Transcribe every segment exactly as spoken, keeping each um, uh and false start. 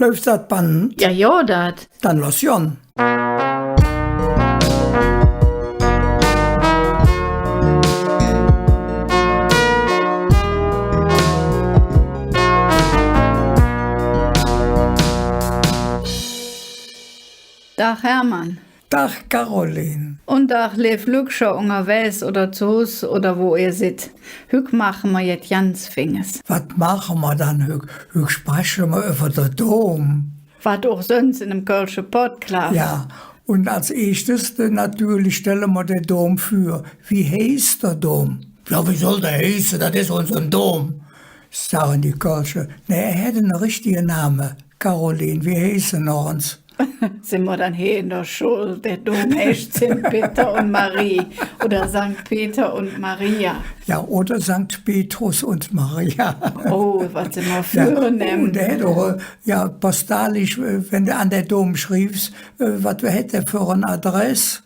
Läuf dat Band? Jo, jo, dat. Dann loss gonn. Dag, Hermann. Dag, Caroline. Un Dag, leev Lückcher, ungerwägs oder zo Hus oder wo ehr sidd. Hügg maache mer jet ganz Fings. Wat maache mer dann hügg? Hügg spreche mer üvver der Dom. Wat och söns en dem kölsche Podklaaf. Jo, un als eeschtes, äh, natörlich stelle mer der Dom vür. Wie heiß der Dom? Jo, wie soll der heiße? Dat es unse Dom, sage die Kölsche. Nä, hä hät ene richtige Name. Caroline, wie heiß hä noch ens? Sin mer dann hee en der Schull? Der Dom heiß Zint Pitter un Marie oder Sankt Peter und Maria. Jo, oder Sankt Petrus und Maria. Oh, wat sin mer vürnehm. Jo, un der hät och, äh, jo, postalisch, äh, wann de an der Dom schrievs, äh, wat hät dä för en Adress?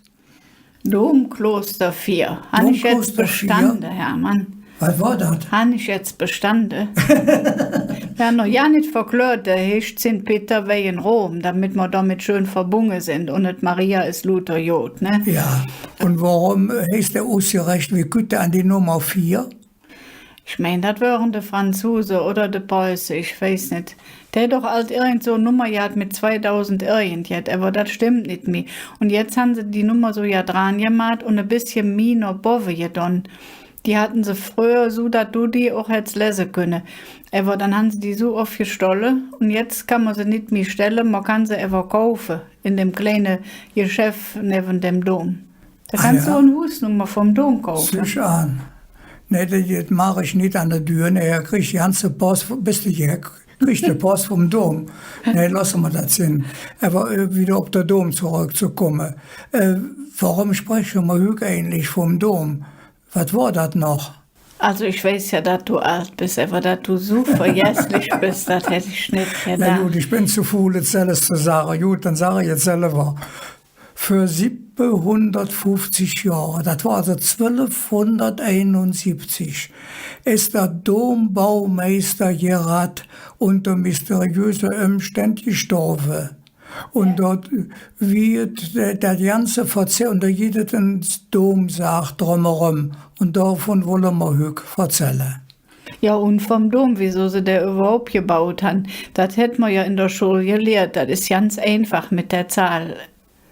Domkloster veer. Han ich jetz bestande, Hermann. Wat wor dat? Han ich jetz bestande? Jo, noch jo nit verklärt, der heiß Zint Pitter wäge Rom, domet mer domet schön verbunge sin. Un et Maria es luuter god, ne? Jo. Un woröm heiß dä usgerechent, wie kütt dä an die Nummer veer? Ich mein, dat wören de Franzuse oder de Preuße, ich weiß nit. Dä hät doch ald irgend su en Nummer gehat met zweidausend irgendjet, ävver dat stemmp nit mih. Un jetz han se die Nummer su jo dran gemaht un e bessche mih noh bovve gedon. Die hatte se fröher su, dat do die och hätts lese künne. Ävver dann han se die su off gestolle un jetz kann mer se nit mih stelle, mer kann se ävver kaufe en dem kleine Geschäff nevven dem Dom. Do kanns do en Husnummer vum Dom kaufe. Süch an. Nä, dat, dat maach ich nit an der Dür. Nä, do kriss de ganze Poss, bes de jeck, kriss de Poss vum Dom. Nä, looße mer dat sin. Ävver, äh, widder op der Dom zoröckzekumme. Äh, woröm spreche mer hügg eigentlich vum Dom? Wat wor dat noch? Alsu, ich weiß jo, dat do ald bes, ävver dat do su vergesslich bes, dat hätt ich nit gedaach. Na god, ich ben zo fuul, et selvs ze sage. God, dann sag ich et selver. Vör sibbehundertfuffzig Johre, dat wor alsu zwölfhunderteinunsibbzig, es der Dombaumeister Gerhard unger mysteriöse Ömständ gestorve. Un do weed dat ganze Verzäll, un do gitt et en Domsag drömeröm. Un dovun wolle mer hügg verzälle. Jo, un vum Dom, wiesu se dä üvverhaup gebaut han, dat hät mer jo en der Schull geliert. Dat es ganz einfach met der Zahl.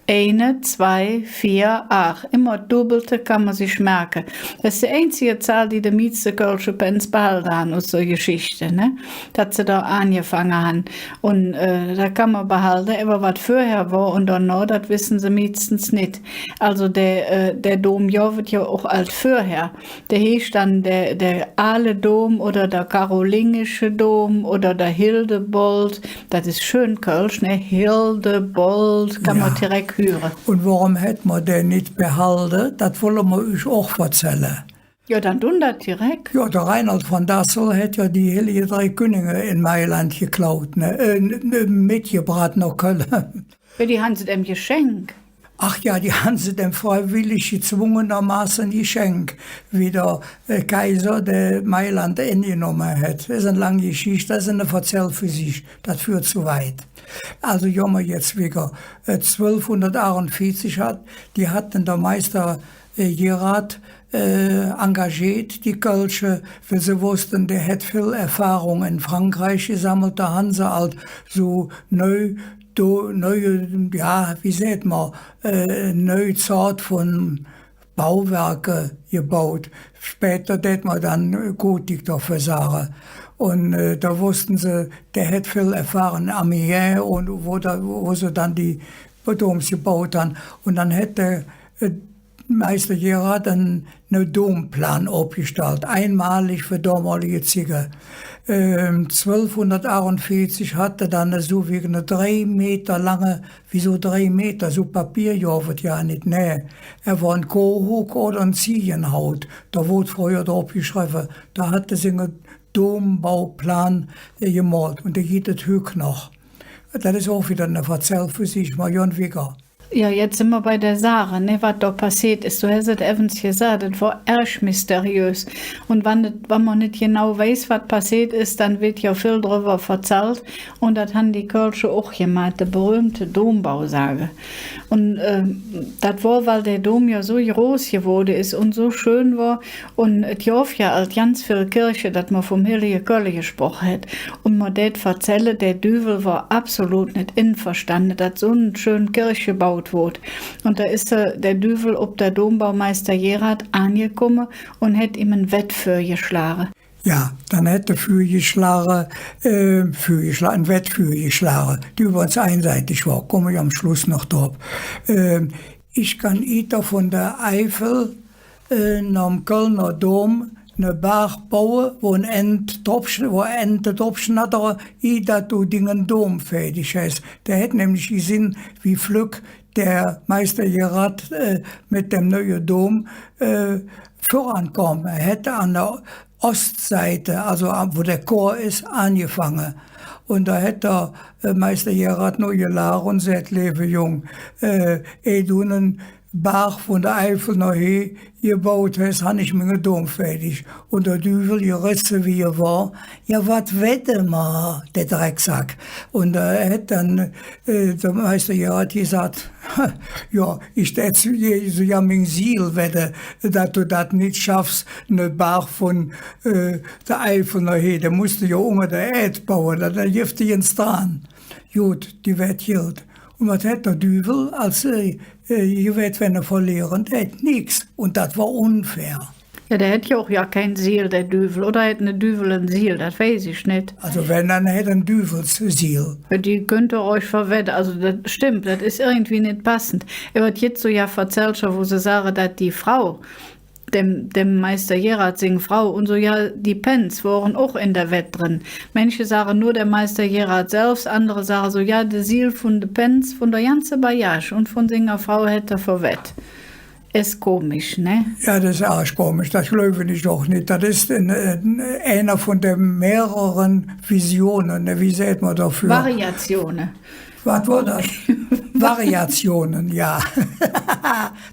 Eine, zwei, vier, aach. Immer Dubbelte kann mer sich merke. Dat es die einzige Zahl, die de mieste kölsche Pänz behalde han us der Geschichte, ne? Dat se do aangefange han. Un, äh, dat kann mer behalde, ävver wat vörher wor un donoh, dat wesse se miestens nit. Alsu der, äh, der Dom, jo, weed jo och ald vörher. Dä heiß dann der, der Aale Dom oder der karolingische Dom oder der Hildebold. Dat es schön kölsch, ne? Hildebold, kann mer direk hüre. Un woröm hät mer dä nit behalde? Dat wolle mer üch och verzälle. Jo, dann dun dat direk. Jo, der Reinald von Dassel hät jo die Hellige Drei Künninge en Mailand geklaut, ne? Äh, n-, n-, metgebraht noh Kölle. Jo, die han se däm geschenk. Ach jo, die han se däm freiwillig gezwungenermaßen geschenk, wie der, äh, Kaiser, dä Mailand engenomme hät. Dat es en lange Geschichte, dat es ene Verzäll för sich, dat föht zo wigg. Alsu, jo, mer jetz wigger, äh, zwölfhundertaachunveezig hät, die hatte der Meister, äh, Gerhard, äh, engageet, die Kölsche, weil se woosste, dä hät vill Erfahrung en Frankreich gesammelt, do han se ald su neu do, neue, jo, wie säht mer, äh, neue Zoot vun Bauwerke gebaut. Späder dät mer dann Gotik doför sage. Un, äh, do woosste se, dä hät vill erfahre, Amiens un wo do, wo se dann die Doms gebaut han. Un dann hät dä, äh, Meister Gerhard ene Domplan opgestallt, einmalig för domolige Zigge. Ähm, zwölfhundertaachunveezig hät hä dann esu wie ene drei Meter lange, wiesu drei Meter, su Papier gov et jo nit, nä. Hä wor en Kohhugg oder en Ziegenhaut, do woodt fröher drop geschrevve, do hät hä singe Dombauplan, äh, gemolt. Un dä gitt et hügg noch. Dat es och widder ene Verzäll för sich, mer gonn wigger. Jo, jetz sin mer bei der Sage, ne, wat do passeet es. Do häs et evvens gesaht, et wor ärg mysteriös. Un wann et, wann mer nit genau weiß, wat passeet es, dann weed jo vill drüvver verzallt. Un dat han die Kölsche och gemaht, de berühmte Dombausage. Un, äh, dat wor, weil der Dom jo su groß gewoode es un su schön wor. Un et gov jo ald ganz vill Kirche, dat mer vum hellige Kölle gesproche hät. Un mer dät verzälle, der Düvel wor absolut nit enverstande, dat su en schön Kirch gebaut woodt. Un do es, äh, der Düvel op der Dombaumeister Gerhard aangekumme un hät im en Wett vürgeschlage. Jo, dann hät hä vürgeschlage, äh, vürgeschla-, en Wett vürgeschlage, die üvvrigens einseitig wor, kumme ich am Schluss noch drop. Ähm, ich kann Iter vun der Eifel äh, nohm Kölner Dom ne Baach baue, wo en Ent drop sch-, wo Ente drop schnattere, ih dat do dinge Dom fäädig häs. Dä hät nämlich gesinn, wie flöck der Meister Gerhard, äh, met dem neue Dom, äh, vörankom. Hä hät an der Ostseite, also an, wo der Chor es, aangefange. Un do hät der, äh, Meister Gerhard nor gelaach un säht: „Leeve Jung, äh, ih du ne Baach vun der Eifel noh hee gebaut häs, han ich minge Dom fäädig.“ Un der Düvel, geresse wie hä wor: „Jo, wat wedde mer, der Drecksack?“ Un do hät dann, äh, der Meister Gerhard gesaht: „Jo, ich dät su, su jo ming Siel wedde, dat do dat nit schaffs, ne Baach vun, äh, der Eifel noh hee, do muss de jo unger der Ääd baue, do, do gevs de ens dran.“ God, die Wett gilt. Un wat hät der Düvel als, äh, äh, gewett, wann hä verleere dät? Nix. Un dat wor unfair. Jo, dä hät jo och jo kein Siel, der Düvel. Oder hät ne Düvel en Siel? Dat weiß ich nit. Also wann, dann hät hä en Düvelssiel. Jo, die künnt ehr üch verwedde. Also dat stemmp, dat es irgendwie nit passend. Ävver et gitt su jo Verzällcher, wo se sage, dat die Frau, dem, dem Meister Gerhard sing Frau, un su jo, die Pänz wore och en der Wett dren. Manche sage nor der Meister Gerhard selvs, andere sage su, jo, de Siel vun de Pänz, vun der ganze Bagage un vun singer Frau hät hä verwett. Es komisch, ne? Jo, dat es ärg komisch. Dat gläuv ich och nit. Dat es en, en, einer vun de mehrere Visione, ne? Wie säht mer doför? Variatione. Wat wor dat? Variatione, jo.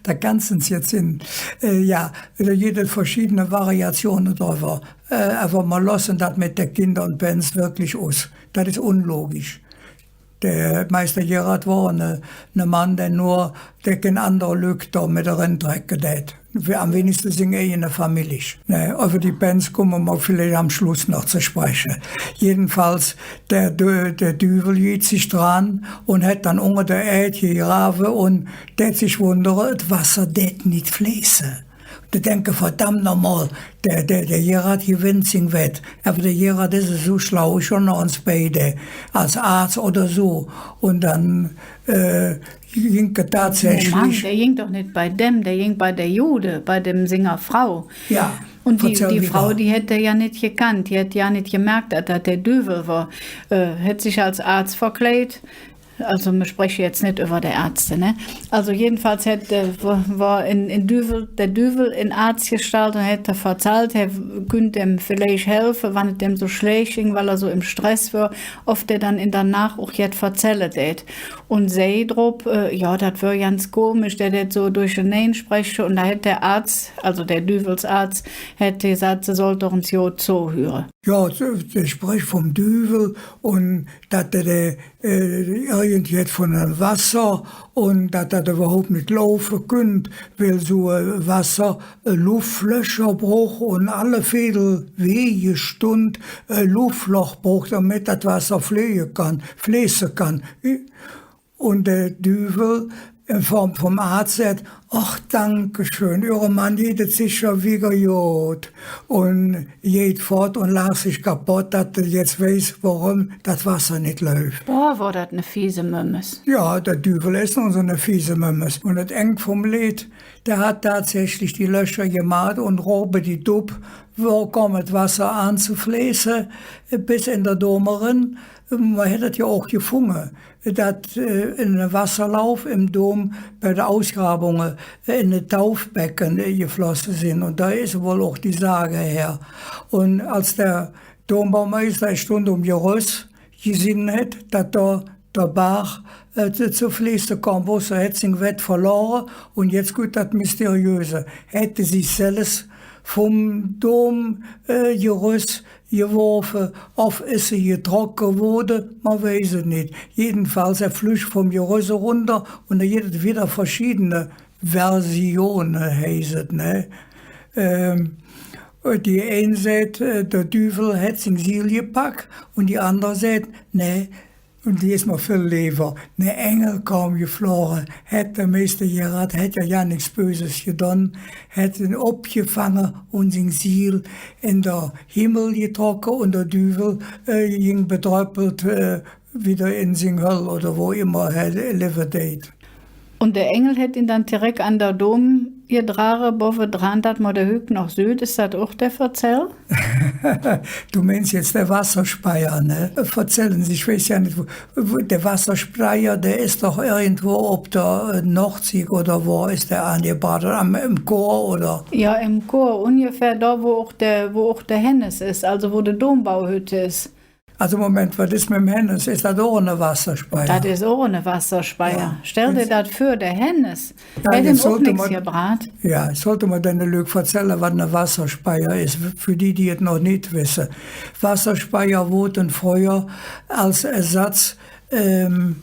Do kanns de ens jetz sinn. Äh, jo, do gitt et verschiedene Variatione drüvver. Äh, ävver mer looße dat met de Kinder un Pänz wirklich us. Dat es unlogisch. Der Meister Gerhard wor ne, ne Mann, dä nor, dä kein andere Lück do met erentrecke dät. Am winnigste sing eigene Famillich. Ne, üvver die Pänz kumme mer villeich am Schluss noch ze spreche. Jedenfalls, der Dü-, der Düvel gitt sich dran un hät dann unger der Ääd gegrave un dät sich wundere, et Wasser dät nit fleeße. Do denke, verdammp noch mol, der, der, der Gerhard gewennt sing Wett. Ävver der Gerhard es esu schlau, schon noch ens bei der, als Aaz oder su. Un dann, äh, ging et tatsächlich. Moment, dä ging doch nit bei däm, dä ging bei der Gode, bei däm singer Frau. Jo, un die, verzäll die wieder. Frau, die hät dä jo nit gekannt, die hät jo nit gemerk, dat dat der Düvel wor. Äh, hät sich als Aaz verkleidt. Also, mer spreche jetz nit üvver der Ärzte, ne? Also, jedenfalls hät, äh, wor, wor en, en Düvel, der Düvel en Aazgestalt un hät verzallt, hä künnt däm villeich helfe, wann et däm su schlääch ging, weil hä su em Stress wor, ov dä dann en der Naach och jet verzälle dät. Un sei drop, äh, jo, dat wör ganz komisch, dä dät su durchenein spreche. Un do hät der Aaz, also der Düvelsaaz, hät gesaht, se sollt doch ens god zohüre. Jo, der, der sprich vum Düvel un dat der, der äh, irgendjet vun enem Wasser un dat dat üvverhaup nit laufe künnt, weil su e Wasser, äh, Lufflöcher bruch un alle Veedel, Veedelstund, äh, Luffloch bruch, domet dat Wasser fleege kann, fleeße kann. Un der Düvel en Form vum Aaz säht: „Och, danke schön, Üre Mann geiht et secher widder god.“ Un geiht fott un laach sich kapodd, dat hä jetz weiß, woröm dat Wasser nit läuf. Boah, wor dat ne fiese Mömmes. Jo, der Düvel es noch su ne fiese Mömmes. Un et Eng vum Leed, dä hät tatsächlich die Löcher gemaht un rubbedidupp, wo kom et Wasser aan ze fleeße, bes en der Dom eren. Mer hät et jo och gefunge, dat, äh, ene Wasserlauf em Dom bei der Ausgrabunge, äh, en e Taufbecken, äh, geflosse sin. Un do es wall och die Sage her. Un als der Dombaumeister, hä stundt om Gerös, gesinn hät, dat do der Baach, äh, ze, ze fleeße kom, wo se hät sing Wett verlore, un jetz kütt dat Mysteriöse. Hät hä sich selvs vum Dom, äh, Geröss geworfe, ov es hä getrocke woode, mer weiß et nit. Jedenfalls, hä flüg vum Geröss erunder, un do gitt et widder verschiedene Versione, heiß et, ne? Ähm, die ein säht, äh, der Düvel hät sing Siel gepack, un die ander säht, ne, un die es mer vill leever, ne Engel kom gefloge, hät der Meister Gerhard, hät jo gar nix Böses gedon, hät en opgefange un sing Siel en der Himmel getrocke, un der Düvel, äh, ging bedröppelt, äh, widder en sing Höll oder wo immer hä levve deit. Un der Engel hät en dann tirek an der Dom gedrage, bovve dran, dat mer dä hügg noch süht. Es dat och dä Verzäll? Do meins jetz der Wasserspeier, ne? Verzälle, ich weiß jo nit, wo, wo, der Wasserspeier, dä es doch irgendwo op der, äh, Nordsig, oder wo es dä aangebraht? Am, em Chor, oder? Jo, em Chor, ungefähr do, wo och der, wo och der Hännes es, alsu wo de Dombauhütte es. Alsu, Moment, wat es met dem Hännes? Es dat och ene Wasserspeier? Dat es och ene Wasserspeier. Jo. Stell der dat vör, der Hännes. Jo, hät em och nix gebraht. Jo, sollt mer denne Lück verzälle, wat ene Wasserspeier es, för die, die et noch nit wesse. Wasserspeier woodte fröher als Ersatz, ähm,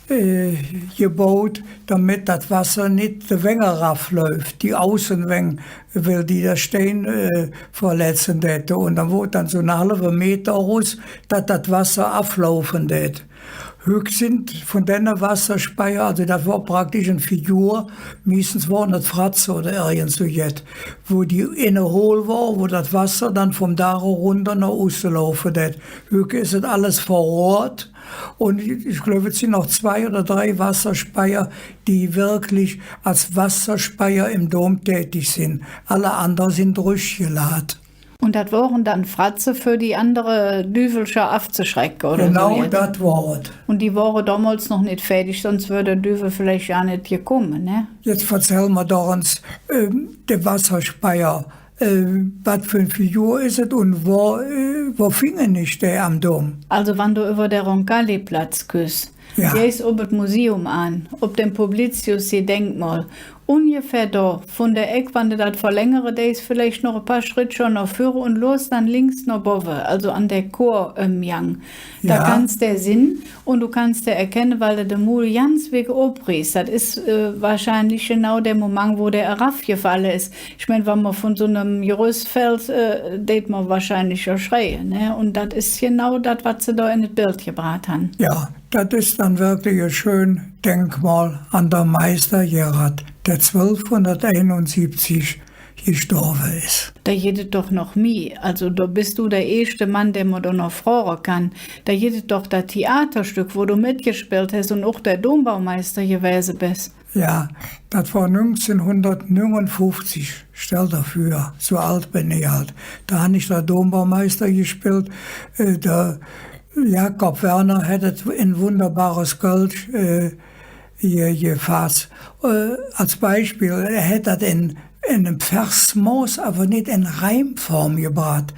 äh, gebaut, domet dat Wasser nit de Wäng erafläuf, die Außewäng, weil die der Stein, äh, verletze däte. Un dann woodt dann su ene halve Meter erus, dat dat Wasser avlaufe dät. Hügg sin vun denne Wasserspeier, alsu dat wor praktisch en Figur, meistens wor et Fratze oder irgend su jet, wo die inne hohl wor, wo dat Wasser dann vum Daach erunder noh usse laufe dät. Hügg es et alles verrohrt, un ich gläuv, et sin noch zwei oder drei Wasserspeier, die wirklich als Wasserspeier em Dom tätig sin. Alle andere sin drüggelaht. Un dat wore dann Fratze för die andere Düvelcher avzeschrecke, oder su jet? Genau, dat wor et. Un die wore domols noch nit fäädig, söns wör der Düvel villeich jo nit gekumme, ne? Jetz verzäll mer doch ens, ähm, der Wasserspeier. Äh, wat för en Figur es et un wo, äh, wo finge ich dä am Dom? Alsu, wann do üvver der Roncalliplatz küss, jo, geihs op et Museum aan, op dem Publicius si Denkmol, ungefähr do, vun der Eck, wann de dat verlängere deis, villeich noch e paar Schrettcher noh vöre un luurs dann links noh bovve, alsu an der Chorömgang. Do, jo, kanns de sinn, un do kanns de erkenne, weil hä de Muul ganz wigg oprieß. Dat es, äh, wahrscheinlich genau der Moment, wo dä erafgefalle es. Ich mein, wann mer vun su nem Geröss fällt, äh, deit mer wahrscheinlich jo schreie, ne? Un dat es genau dat, wat se do en et Beld gebraht han. Jo, dat es dann wirklich e schön Denkmol an der Meister Gerhard, dä zwölfhunderteinunsibbzig gestorve es. Do gitt et doch noch mih. Alsu, do bes do der eeschte Mann, dä mer do noch froge kann. Do gitt et doch dat Theaterstöck, wo do metgespillt häs un och der Dombaumeister gewäse bes. Jo, dat wor nüngzehnhundertnüngunfuffzig, stell der vör, su ald ben ich ald. Do han ich der Dombaumeister gespillt, äh, der Jakob Werner hät et en wunderbares Kölsch, äh, ge-, gefass. Äh, als Beispill, hä hät dat en, en enem Versmoß, ävver nit en Reimform gebraht.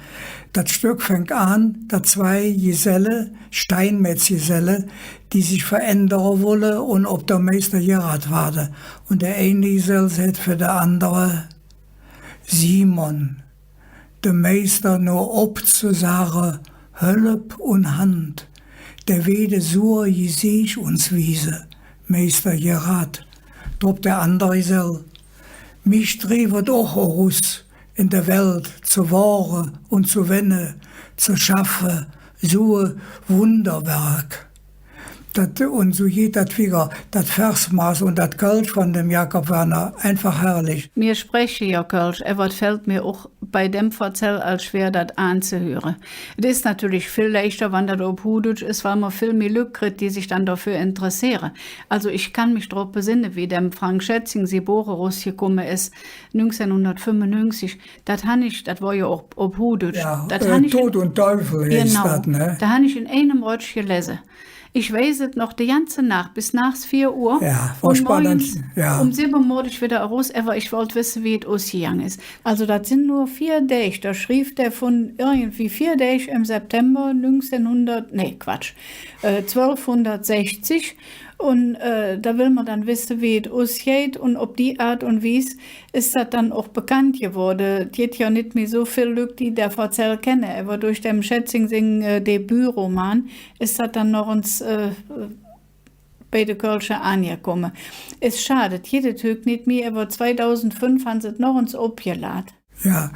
Dat Stöck fängk aan, dat zwei Geselle, Steinmetz-Geselle, die sich verändere wolle un op der Meister Gerhard waade. Un der eine Gesell säht för der andere: Simon, dem Meister nor op ze sage, Hölp un Hand, dä weed e suur Geseech uns wiese, Meister Gerhard. Drop der andere Gesell: Mich driev et och erus, en der Welt ze wohre un ze wenne, ze schaffe, su e Wunderwerk. Dat, un su geiht dat wigger, dat Versmaß un dat Kölsch vun dem Jakob Werner, einfach herrlich. Mir spreche jo Kölsch, ävver et fällt mir och bei dem Verzäll als schwer, dat aanzehüre. Et es natörlich vill leichter, wann dat op Huhdütsch es, weil mer vill mih Lück kritt, die sich dann doför interesseere. Alsu, ich kann mich drop besenne, wie dem Frank Schätzing si Boch erusgekumme es, nüngzehnhundertfünfunnüngzig. Dat han ich, dat wor jo op, op Huhdütsch. Jo, dat, äh, han ich en Tod und Teufel heiß, genau, dat, ne? Dat han ich en einem Rötsch gelese. Ich weiß et noch, de ganze Naach, bes naachs veer Uhr. Jo, un morgens jo öm sibbe moot ich widder erus, ävver ich wollt wesse, wie et usgegange es. Alsu, dat sin nor veer Däg. Do schriev dä vun irgendwie veer Däg em September nüngzehnhundert, nä, Quatsch, äh, zwölfhundertsechzig. Un, äh, do well mer dann wesse, wie et usgeiht. Un op die Aat un Wies es dat dann och bekannt gewoode. Et gitt jo nit mih su vill Lück, die dä Verzäll kenne, ävver durch däm Schätzing sing, äh, Debütroman es dat dann noch ens, äh, bei de Kölsche aangekumme. Es schad, et gitt et hügg nit mih, ävver zweidausendfünf han se et noch ens opgelaht. Jo,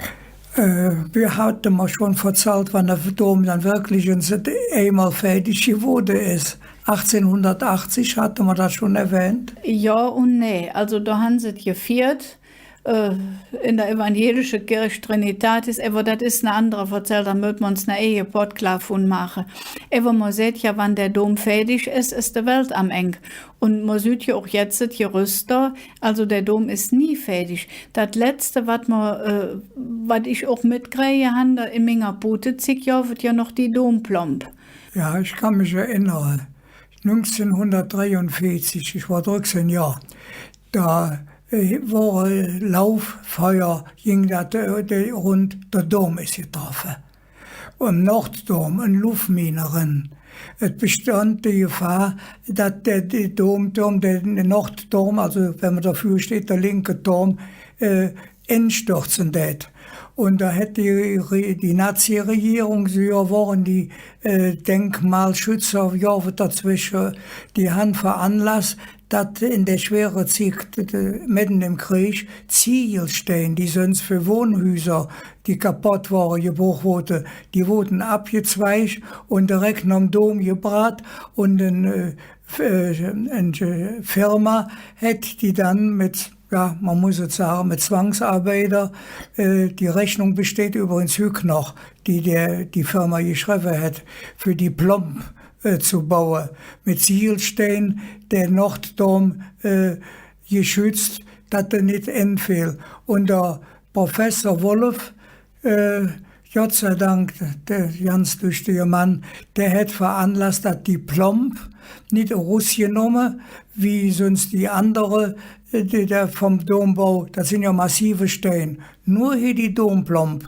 äh, mer hatte mer schon verzallt, wann der Dom dann wirklich ens eimol fäädig gewoode es. Achtzehnhundertachtzig hatte mer dat schon erwähnt. Jo un nä. Alsu, do han se et gefiert, äh, en der evangelische Kirch Trinitatis, ävver dat es ne andere Verzäll, do mööt mer uns ne eige Podklaaf vun maache. Ävver mer säht jo, wann der Dom fäädig es, es de Welt am Eng. Un mer süht jo och jetz et Gerüster, alsu der Dom es nie fäädig. Dat letzte, wat mer, äh, wat ich och metkräge han, do en minger Puutezigg, jo, gov et jo noch die Domplomb. Jo, ich kann mich erennere, nüngzehnhundertdreiunveezig, ich wor drücksehn Johr, do, äh, wor, äh, Lauffeuer, ging dat, äh, de, rund, der Dom es getroffe. Em Nordturm en Luffmine eren. Et bestand die Gefahr, dat der, der Domturm, der Nordturm, alsu wann mer dovür steiht, der linke Turm, äh, enstürze dät. Un do hät die, die Nazi-Regierung, su, jo, wore die, äh, Denkmalschützer, jo, wat dozwesche, die han veranlass, dat en der schwere Zigg, äh, medden em Kreeg, Ziegelstein, die söns för Wonnhüser, die kapodd wore, gebruch woodte, die woodte avgezweig un direk nohm Dom gebraht un en, äh, F-, äh, en, äh, Firma hät die dann met, jo, mer muss et sage, met Zwangsarbeider, äh, die Rechnung besteiht üvvrigens hügg noch, die der, die Firma geschrevve hät, för die Plomb äh, ze baue, met Ziegelstein, der Nordturm, äh, geschütz, dat dä nit enfeel. Un der Professor Wolf, äh, Godd sei Dank, der ganz düchtige Mann, dä hät veranlass, dat die Plomb nit erusgenomme, wie söns die andere, äh, die do vum Dombau, dat sin jo massive Stein. Nor hee die Domplomb,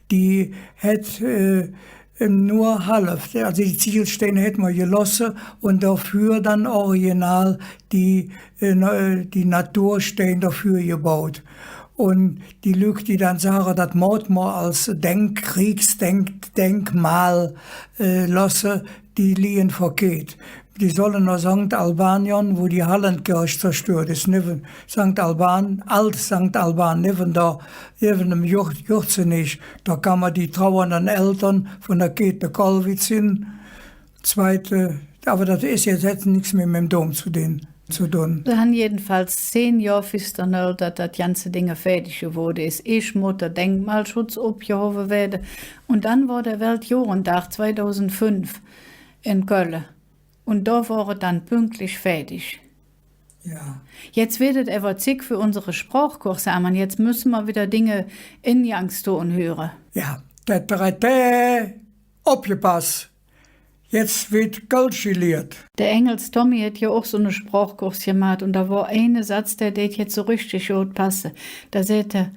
die hät, äh, Ähm, nor halv. Alsu die Ziegelstein hät mer gelooße un doför dann original die, äh, na-, äh, die Naturstein doför gebaut. Un die Lück, die dann sage, dat moot mer als Denk-, Kriegsdenk-, Denkmal, äh, looße, die lige verkeht. Die solle noh Sankt Albanion, wo die Hallenkirch zerstört es, nevven Sankt Alban, Alt Sankt Alban, nevven der, nevven dem Gür-, Gürzenich, do kann mer die trauernden Eltern vun der Käthe Kollwitz hin, zweite, ävver dat es jetz, hät nix mih mem Dom ze dun, ze dun. Se han jedenfalls zehn Johr festgehalde, dat dat ganze Ding fäädig gewoode es. Eesch moot der Denkmalschutz opgehovve weede. Un dann wor der Weltjugenddag zweidausendfünf en Kölle. Un do wor et dann pünktlich fäädig. Jo. Jetz weed et ävver Zigg för unsere Sprochkurse, Hermann. Jetz müsse mer widder Dinge engangs dun höre. Jo, der Traité, opgepass. Jetz weed Kölsch geliert. Der Engels Tommy hät jo och su ne Sprochkurs gemaht. Un do wor eine Satz, dä deit jetz su richtig god passe. Do säht hä: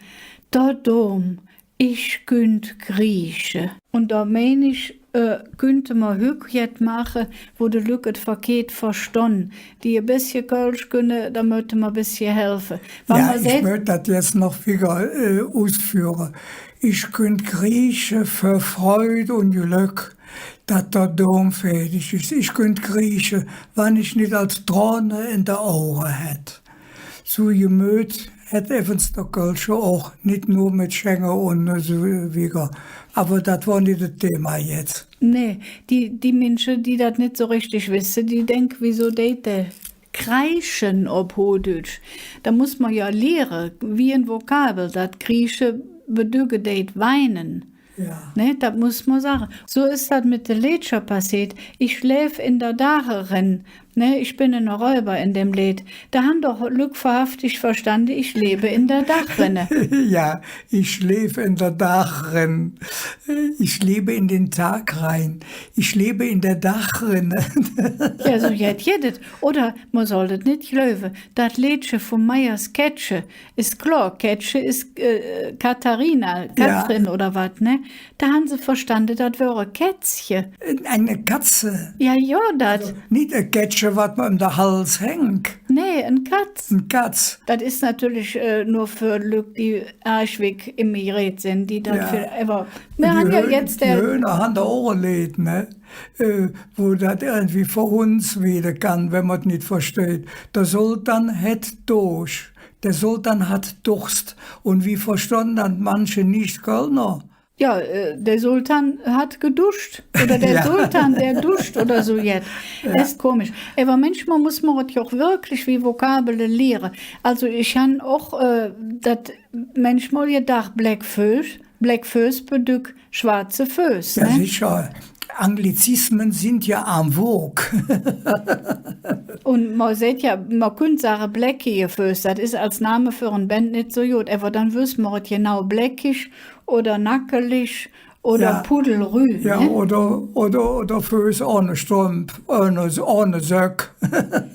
Der Dom, ich künnt kriesche. Un do mein ich, äh, künnte mer hügg jet maache, wo de Lück et verkeht verstonn. Die e bessche Kölsch künne, do mööte mer e bessche helfe. Wann mer säht, ich mööch dat jetz noch wigger, äh, usföhre. Ich künnt kriesche vör Freud un Glöck, dat der Dom fäädig es. Ich künnt kriesche, wann ich nit ald Trone en de Auge hätt. Su gemöht hät evvens der Kölsche och, nit nor met Schänge un su wigger. Ävver dat wor nit et Thema jetz. Nä, die, die Minsche, die dat nit su richtig wesse, die denke, wiesu deit dä kreischen op Huhdütsch? Do muss mer jo liere, wie en Vokabel, dat kriesche bedügge deit weine. Jo. Ne, dat muss mer sage. Su es dat met de Leedcher passeet. Ich schläf en der Daach eren, Ne, ich bin en Räuber en dem Leed. Do han doch Lück wahrhaftig verstande, ich lebe in der Dachrinne. Jo, ich lebe in der Dachrinne. Ich lebe in den Tag rein. Ich lebe in der Dachrinne. Jo, su jet gitt et. Oder, mer sollt et nit gläuve, dat Leedche vum Meyers Kättche, es klor, Kättche es, äh, Katharina, jo. Kathrin oder wat, ne? Do han se verstande, dat wör e Kätzche. Eine Katze. Jo, jo, dat. Nit e Kättche, wat mer öm der Hals hängk. Nä, en Katz. En Katz. Dat es natörlich, äh, nor för Lück, die ärg wigg emigriert sin, die dat jo. För, ävver mer han jo jetz die Höhner han do och e Leed, ne? Äh, wo dat irgendwie för uns wigg kann, wann mer et nit versteiht. Der Sultan hät Doosch. Der Sultan hat Durst. Un wie verstonn dat manche Nit-Kölner? Jo, äh, der Sultan hat geduscht. Oder der jo. Sultan, der duscht oder su jet. Jo. Es komisch. Ävver manchmol muss mer et jo och wirklich wie Vokabele liere. Also ich han och, äh, dat manchmol gedaach, Bläck Fööss, Bläck Fööss bedügg schwatze Fööss, jo, ne? Secher. Anglizisme sin jo en vogue. Un mer säht jo, mer künnt sage, bläckige Fööss, dat es als Name för en Band nit su god, ävver dann wöss mer et genau, bläckig oder nackelig oder jo. Puddelrüh, jo, ne? Oder, oder, oder Fööss ohne Strümp, ohne, ohne Söck.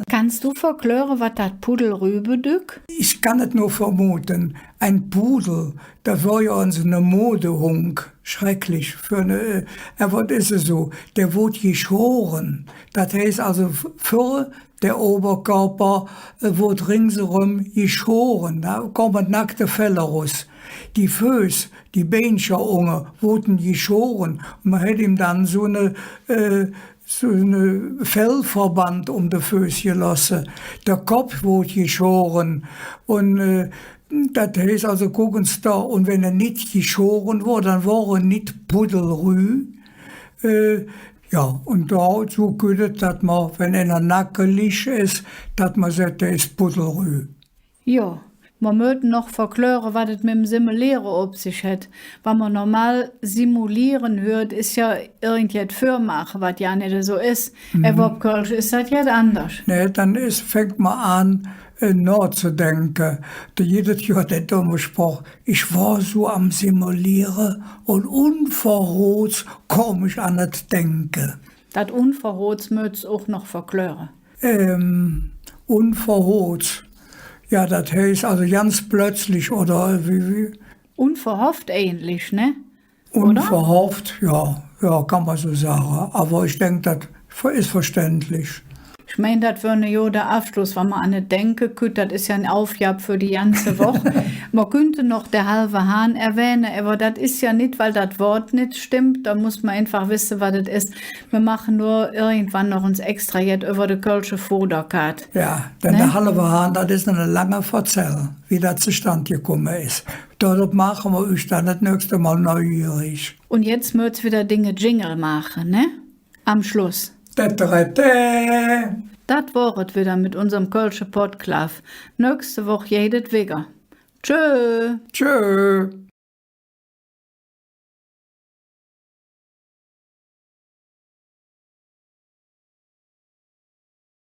Kanns do verkläre, wat dat Puddelrüh bedügg? Ich kann et nor vermute. Ein Pudel, dat wor jo ens ene Modehungk. Schrecklich för ene, äh, ävver et es esu. Dä woodt geschore. Dat heiß also, f-, för der Oberkörper, äh, woodt ringseröm geschore. Do kome nackte Fell erus. Die Fööss, die Beincher unge, woodte geschore. Un mer hät im dann su ene, äh, su ene Fellverband öm de Fööss gelooße. Der Kopp woodt geschore. Un, äh, dat heiß also, kuck ens do, un wann hä nit geschore wor, dann wor hä nit puddelrüh. Äh, jo, un do, su kütt et, dat mer, wann einer nackelig es, dat mer säht, dä es puddelrüh. Jo, mer mööte noch verkläre, wat et mem Simuliere op sich hät. Wat mer normal simuliere hürt, es jo irgendjet vürmaache, wat jo nit esu es. Mhm. Ävver op Kölsch es dat jet anders. Nä, dann es, fängk mer aan, äh, nohzedenke. Do gitt et jo dä domme Sproch: Ich wor su am Simuliere un unverhoots kom ich an et Denke. Dat unverhoots mööts och noch verkläre. Ähm, unverhoots. Jo, dat heiß also ganz plötzlich oder wie, wie? Unverhofft eigentlich, ne? Oder? Unverhofft, jo, jo, kann mer su sage. Ävver ich denk, dat ver-, es verständlich. Ich mein, dat wör jo der Avschluss, wann mer an et Denke kütt, dat es jo en Aufgab för die ganze Woch. Mer künnte noch der halve Hahn erwähne, ävver dat es jo nit, weil dat Wood nit stemmp, do muss mer einfach wesse, wat et es. Mer maache nor irgendwann noch ens extra jet üvver de kölsche Foderkaat. Jo, denn ne? Der halve Hahn, dat es ene lange Verzäll, wie dat zostand gekumme es. Dodrop maache mer üch dann et nächste Mol neugierig. Un jetz mööts widder dinge Jingle maache, ne? Am Schluss. Tä, tä, tä. Dat wor et widder met unsem kölsche Podklaaf. Nächste Woch geiht et wigger. Tschö. Tschö.